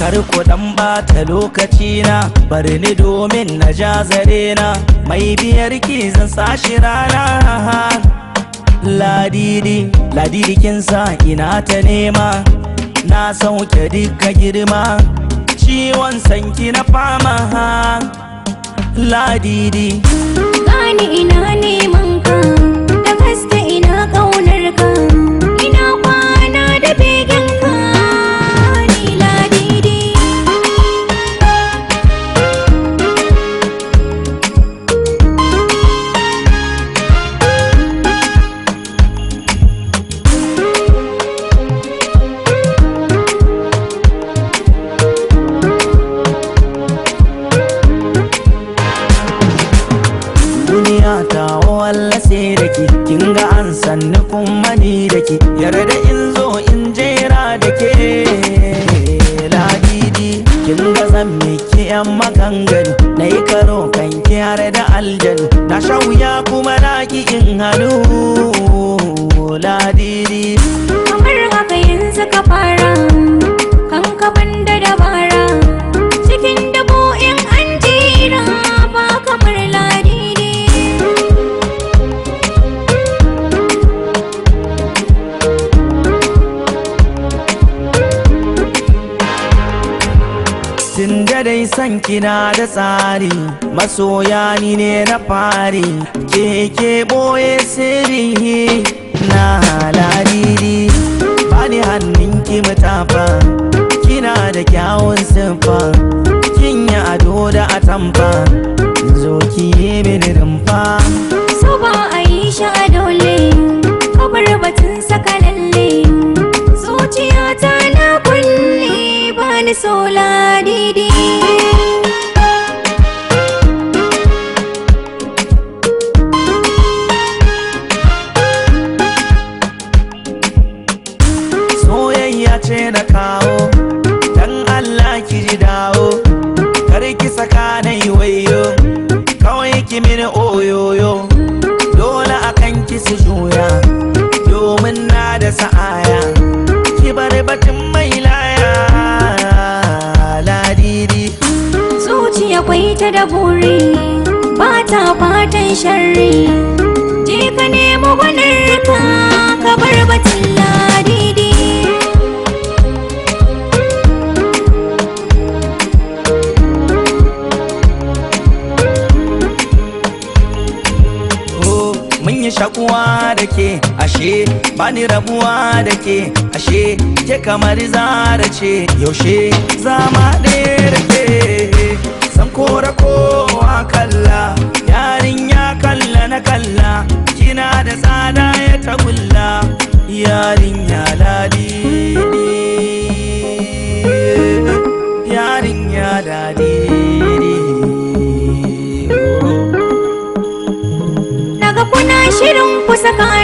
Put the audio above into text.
Kar ku dan bata lokaci na, bari ni domin na ja zare na. Mai biyar ki zan sashi rana. Ladidi, ladidi kin sa ina ta nema. Na sauke duka girma, ciwon sanki na fama. Ladidi. Gani ina neman ka, da gaske ina ƙaunar ka, ina kwana da begen ka, ni ladidi. Duniya ta wallace da ke, kin ga an sanni kuma ni da ke, yarda in zo in jera da ke. Ladidi, kin ga zan miki yan maganganu, na yi karo kan ki har da aljanu, na sha wuya kuma na ki in hannu. Ladidi. Kamar haka yanzu ka fara, kan ka banda dabara, cikin dabo in an jera ba kamar ladidi. Tun da dai san kina da tsari, masoya ni ne na fari, ke boye sirri na. Ladidi, bani hannunki mutafa, kina da kyawun siffa, kin yi ado da atamfa, zo ki yi mini rumfa. So ba a yi shi a dole, kabar batun saka lalle, zuciyata na kulle ba ni so ladidi. Soyayya ce na kawo, dan Allah ki ji dawo, kar ki saka na yi wayo, kawai ki mini oyoyo, dole akan ki su juya, domin na da sa'aya, ki bar batun mai laya. Ladidi. Zuciya kwai ta da buri, ba ta fatan sharri, je ka nemo gwanarka ka bar batun ladidi. Oh, mun yi shakuwa da ke, ashe bani rabuwa da ke, ashe ke kamar zara ce, yaushe zama ɗaya da ke, san kora kowa kalla, yarinya kalla na kalla, kina da tsada ya tagulla, yarinya ladidi, yarinya ladidi. Naga kuna shirin ku saka